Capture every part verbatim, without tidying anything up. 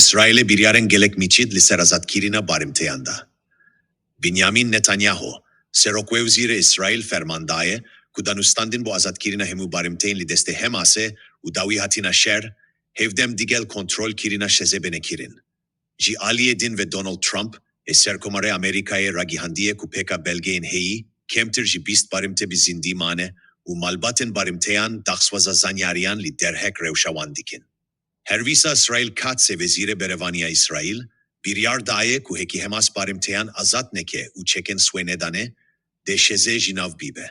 Îsraîlê biryarên gelek mîçîd li ser azadkirina barimteyan da. Binyamin Netanyahu, serokwewzîrê Îsraîl ferman daye ku danûstandin bo azadkirina hemû barimteyên li destê Hemasê û dawî hatina şer, hevdem digel kontrolkirina şezê bêne kirin. Ji aliyê din ve Donald Trump, ê Serkomarê Amerîkayê ragihandiye ku pêka belgeyên heyî, kêmtir ji bîst barimte bi zindî mane û malbatên barimteyan daxwaza zanyariyan li derhek rewşa wan dikin. Herwisa Îsraîl Katz ê wezîrê berevaniya Îsraîl, biryar daye ku hekî Hemas barimteyan azad neke û çekên swê nedane, dê şezê ji nav bîbe.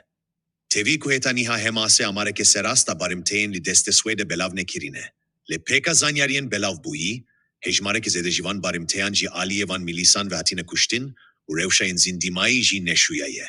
Tevî ku heta niha Hemasê amareke serasta barimteyên li destê swê de belav nekirine. Lê pêka zanyariyên belav bûyî, hejmareke zêde ji van barimteyan ji aliyê van milîsan ve hatine kuştin û rewşa yên zindîmayî jî neşuyaye.